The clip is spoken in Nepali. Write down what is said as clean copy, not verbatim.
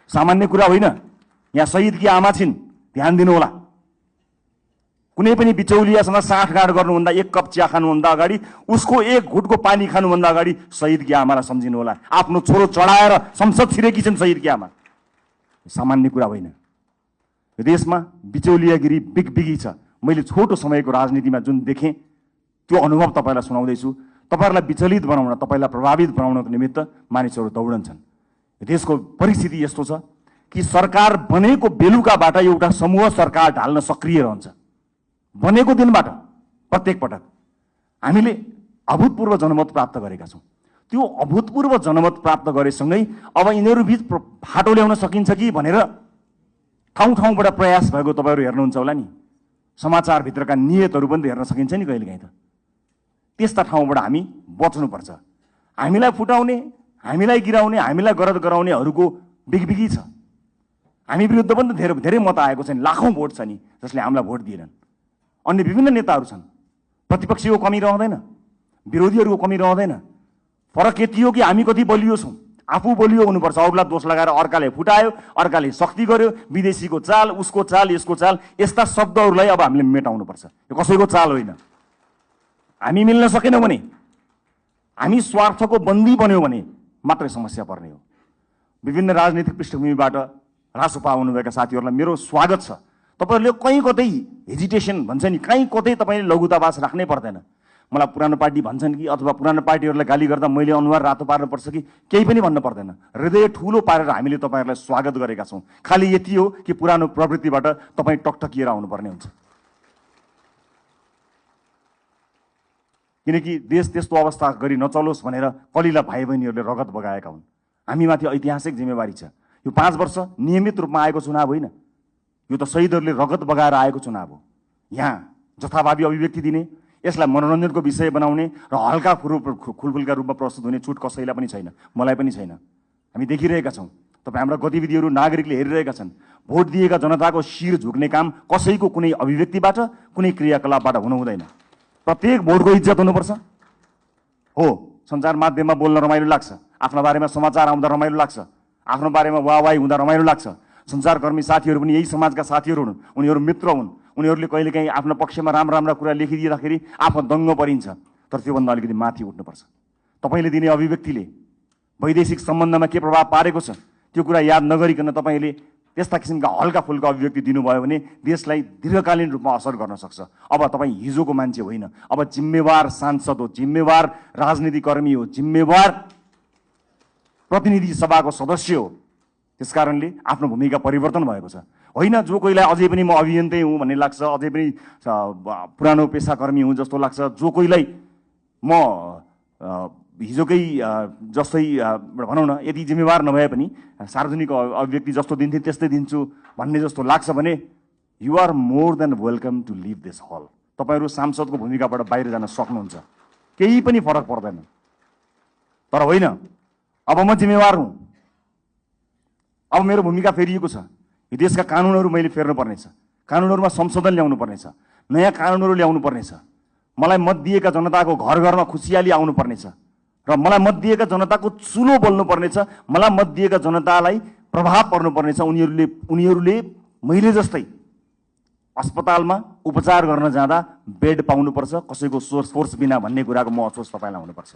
सामान्य कुरा होइन। यहाँ शहीदकी आमा छिन्, ध्यान दिनुहोला। कुनै पनि बिचौलियासँग साँठगाँठ गर्नुभन्दा, एक कप चिया खानुभन्दा अगाडि, उसको एक घुटको पानी खानुभन्दा अगाडि शहीदकी आमालाई सम्झिनुहोला। आफ्नो छोरो चढाएर संसद छिरेकी छन् शहीदकी आमा। सामान्य कुरा होइन। यो देशमा बिचौलियागिरी बिगबिगी छ। मैले छोटो समयको राजनीतिमा जुन देखेँ त्यो अनुभव तपाईँलाई सुनाउँदैछु। तपाईँहरूलाई विचलित बनाउन, तपाईँलाई प्रभावित बनाउनको निमित्त मानिसहरू दौडन्छन्। देशको परिस्थिति यस्तो छ कि सरकार बनेको बेलुकाबाट एउटा समूह सरकार ढाल्न सक्रिय रहन्छ। बनेको दिनबाट प्रत्येक पटक हामीले अभूतपूर्व जनमत प्राप्त गरेका छौँ। त्यो अभूतपूर्व जनमत प्राप्त गरेसँगै अब यिनीहरू बीच फाटो ल्याउन सकिन्छ कि भनेर ठाउँ ठाउँबाट प्रयास भएको तपाईँहरू हेर्नुहुन्छ होला नि। समाचारभित्रका नियतहरू पनि हेर्न सकिन्छ नि कहिलेकाहीँ। त त्यस्ता ठाउँबाट हामी बच्नुपर्छ। हामीलाई फुटाउने, हामीलाई गिराउने, हामीलाई गरद गराउनेहरूको बिगबिगी छ। हामी विरुद्ध पनि धेरै धेरै मत आएको छ नि, लाखौँ भोट छ नि जसले हामीलाई भोट दिएनन्। अन्य विभिन्न नेताहरू छन्। प्रतिपक्षीको कमी रहँदैन, विरोधीहरूको कमी रहँदैन। फरक यति हो कि हामी कति बलियो छौँ। आफू बलियो हुनुपर्छ, अरूलाई दोष लगाएर अर्काले फुटायो, अर्काले शक्ति गर्यो, विदेशीको चाल, उसको चाल, यसको चाल, यस्ता शब्दहरूलाई अब हामीले मेटाउनुपर्छ। यो कसैको चाल होइन। हामी मिल्न सकेनौँ भने, हामी स्वार्थको बन्दी बन्यौँ भने मात्रै समस्या पर्ने हो। विभिन्न राजनीतिक पृष्ठभूमिबाट रासोपा आउनुभएका साथीहरूलाई मेरो स्वागत छ। तपाईँहरूले कहीँ कतै हेजिटेसन भन्छ नि, कहीँ कतै तपाईँले लघुतावास राख्नै पर्दैन। मलाई पुरानो पार्टी भन्छन् कि अथवा पुरानो पार्टीहरूलाई गाली गर्दा मैले अनुहार रातो पार्नुपर्छ कि केही पनि भन्न पर्दैन। हृदय ठुलो पारेर हामीले तपाईँहरूलाई स्वागत गरेका छौँ। खालि यति हो कि पुरानो प्रवृत्तिबाट तपाईँ टकटकिएर आउनुपर्ने हुन्छ। किनकि देश त्यस्तो अवस्था गरी नचलोस् भनेर कलिला भाइ बहिनीहरूले रगत बगाएका हुन्। हामीमाथि ऐतिहासिक जिम्मेवारी छ। यो 5 वर्ष नियमित रूपमा आएको चुनाव होइन, यो त शहीदहरूले रगत बगाएर आएको चुनाव हो। यहाँ जथाभावी अभिव्यक्ति दिने, यसलाई मनोरञ्जनको विषय बनाउने र हल्का खुलफुलका रूपमा प्रस्तुत हुने छुट कसैलाई पनि छैन, मलाई पनि छैन। हामी देखिरहेका छौँ। तपाईँ हाम्रा गतिविधिहरू नागरिकले हेरिरहेका छन्। भोट दिएका जनताको शिर झुक्ने काम कसैको कुनै अभिव्यक्तिबाट, कुनै क्रियाकलापबाट हुनु हुँदैन। प्रत्येक भोटको इज्जत हुनुपर्छ। हो, सञ्चार माध्यममा बोल्न रमाइलो लाग्छ, आफ्नो बारेमा समाचार आउँदा रमाइलो लाग्छ, आफ्नो बारेमा वाहवाही हुँदा रमाइलो लाग्छ। सञ्चारकर्मी साथीहरू पनि यही समाजका साथीहरू हुन्, उनीहरू मित्र हुन्। उनीहरूले कहिलेकाहीँ आफ्नो पक्षमा राम्रा कुरा लेखिदिँदाखेरि आफू दङ्ग परिन्छ। तर त्योभन्दा अलिकति माथि उठ्नुपर्छ। तपाईँले दिने अभिव्यक्तिले वैदेशिक सम्बन्धमा के प्रभाव पारेको छ त्यो कुरा याद नगरिकन तपाईँले त्यस्ता किसिमका हल्का फुल्का अभिव्यक्ति दिनुभयो भने देशलाई दीर्घकालीन रूपमा असर गर्न सक्छ। अब तपाईँ हिजोको मान्छे होइन, अब जिम्मेवार सांसद हो, जिम्मेवार राजनीतिकर्मी हो, जिम्मेवार प्रतिनिधि सभाको सदस्य हो। त्यसकारणले आफ्नो भूमिका परिवर्तन भएको छ। होइन जो कोहीलाई अझै पनि म अभियन्तै हुँ भन्ने लाग्छ, अझै पनि पुरानो पेसाकर्मी हुँ जस्तो लाग्छ, जो कोहीलाई म हिजोकै जस्तै भनौँ न यदि जिम्मेवार नभए पनि सार्वजनिक अभिव्यक्ति जस्तो दिन्थेँ त्यस्तै दिन्छु भन्ने जस्तो लाग्छ भने you are more than welcome to leave this hall. तपाईँहरू सांसदको भूमिकाबाट बाहिर जान सक्नुहुन्छ, केही पनि फरक पर्दैन। तर होइन, अब म जिम्मेवार हुँ, अब मेरो भूमिका फेरिएको छ। यो देशका कानुनहरू मैले फेर्नुपर्नेछ, कानुनहरूमा संशोधन ल्याउनु पर्नेछ, नयाँ कानुनहरू ल्याउनु पर्नेछ। मलाई मत दिएका जनताको घर घरमा खुसियाली आउनु पर्नेछ र मलाई मत दिएका जनताको चुलो बोल्नु पर्नेछ। मलाई मत दिएका जनतालाई प्रभाव पर्नुपर्नेछ। उनीहरूले मैले जस्तै अस्पतालमा उपचार गर्न जाँदा बेड पाउनुपर्छ, कसैको सोर्स बिना भन्ने कुराको महसुस तपाईँलाई हुनुपर्छ।